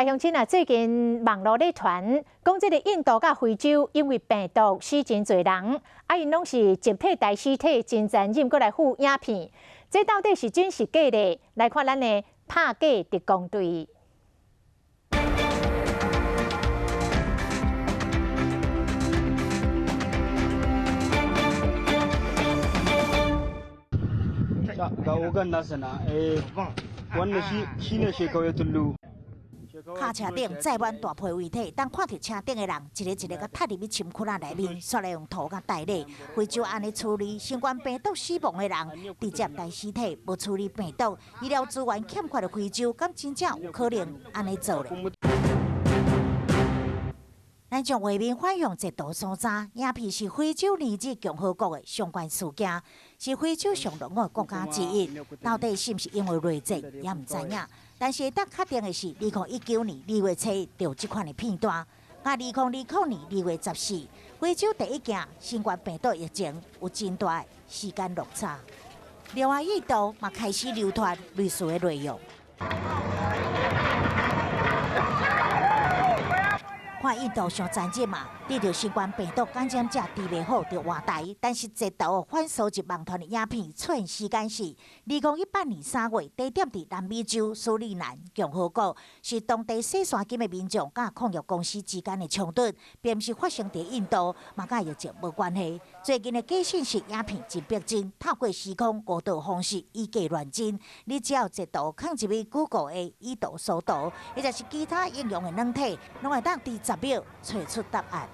鄉親啊，最近網路咧傳，講這个印度佮非洲因為病毒死真濟人，啊，𪜶攏是集體抬屍體，真殘忍，閣來附影片，這到底是真是假咧？來看咱的拍假特工隊。 Ga ogan nasa na eh wannan shi shine Shekau ya tullu. 卡車頂載滿大批遺體，當看著車頂的人一个一个共踢入去深窟仔內面，煞來用塗共代咧。非洲按呢處理新冠病毒死亡的人，直接抬屍體，無處理病毒，醫療資源欠缺的非洲，敢真正有可能按呢做咧？咱將畫面反向截圖所在，影片是非洲尼日共和國的相關事件，是非洲上落後的國家之一。到底是毋是因為內戰，也毋知影。但是會當確定的是，2019年2月7日就有這款的片段。啊，2020年2月14，非洲第一件新冠病毒疫情有真大的時間落差。另外，印度嘛開始流傳類似的內容。看印度上殘忍嘛，得著新冠病毒感染者治袂好就活埋，但是截圖反搜集網傳的影片出現時間是2018年3月，地點佇南美洲蘇里南共和國，是當地洗衫金的民眾佮礦業公司之間的衝突，並毋是發生佇印度，嘛佮疫情無關係。最近的假訊息影片真逼真，透過時空誤導方式以假亂真，你只要截圖放入去 Google 的以圖搜圖，或者是其他應用的軟體，攏會當佇10秒揣出答案。